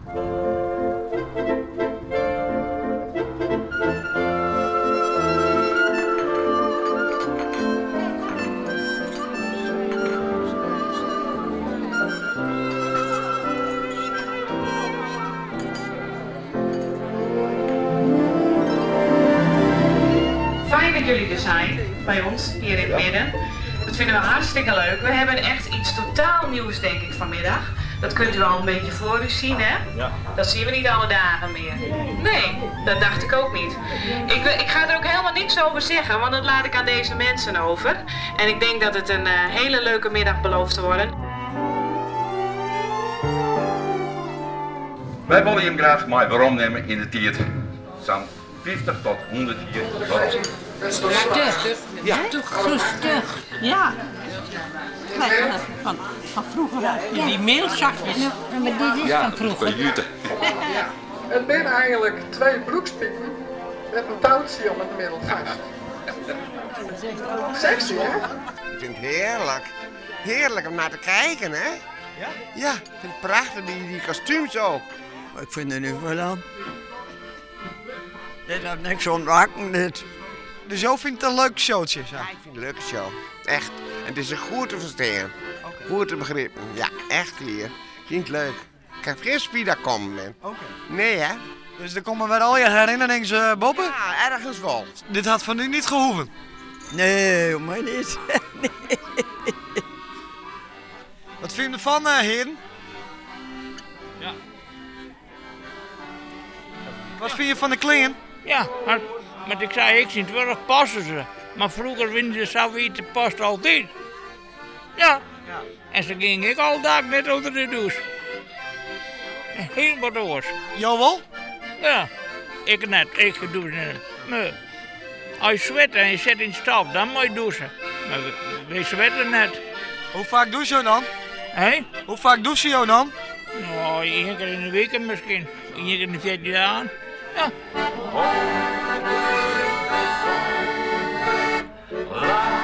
Fijn dat jullie er zijn bij ons hier in het midden. Dat vinden we hartstikke leuk. We hebben echt iets totaal nieuws, denk ik, vanmiddag. Dat kunt u al een beetje voor u zien, hè? Ja. Dat zien we niet alle dagen meer. Nee, dat dacht ik ook niet. Ik, ik ga er ook helemaal niks over zeggen, want dat laat ik aan deze mensen over. En ik denk dat het een eh, hele leuke middag belooft te worden. Wy wolle jim graach mei weromnimme yn de tiid sa'n 50 tot 100 jier werom. Stug. Ja. Zo stug. Ja. Kijk, van, van vroeger had je die meelzakjes. Ja, maar dit is Ja, van dat is vroeger. van jute. Het zijn eigenlijk twee broekspiepen met een touwtje om het middel vast. Sexy, hè? Ik vind het heerlijk. Heerlijk om naar te kijken, hè? Ja? Ja, ik vind het prachtig, die, die kostuums ook. Ik vind er nu wel aan. Dit heeft niks onthakken, dit. Dus jou vindt het een leuk showtje, zo. Ja, ik vind het een leuke show. Echt. En het is een goed te verstaan. Goed te begrijpen. Ja, echt hier. Ik vind het leuk. Ik heb geen spier daar komen, man. Oké. Nee, hè? Dus er komen weer al je herinneringen eh, boven? Ja, ergens wel. Dit had van u niet gehoeven. Nee, maar niet. Wat vind je ervan, eh, heren? Ja. Wat vind je van de klingen? Ja, maar, maar ik zei, ik zie het wel, passen ze. Maar vroeger winde de Savieten past altijd. Ja. En ze ging ik al dag net onder de douche. Helemaal door. Jou wel? Ja, ik net, ik douche net. Nee. Als je zweet en je zit in de staf, dan moet je douchen. Maar we, we zweten net. Hoe vaak douche je dan? Hé? Hoe vaak douche je dan? Nou, één keer in de week misschien. Eén keer in de 14 dagen. Ja. La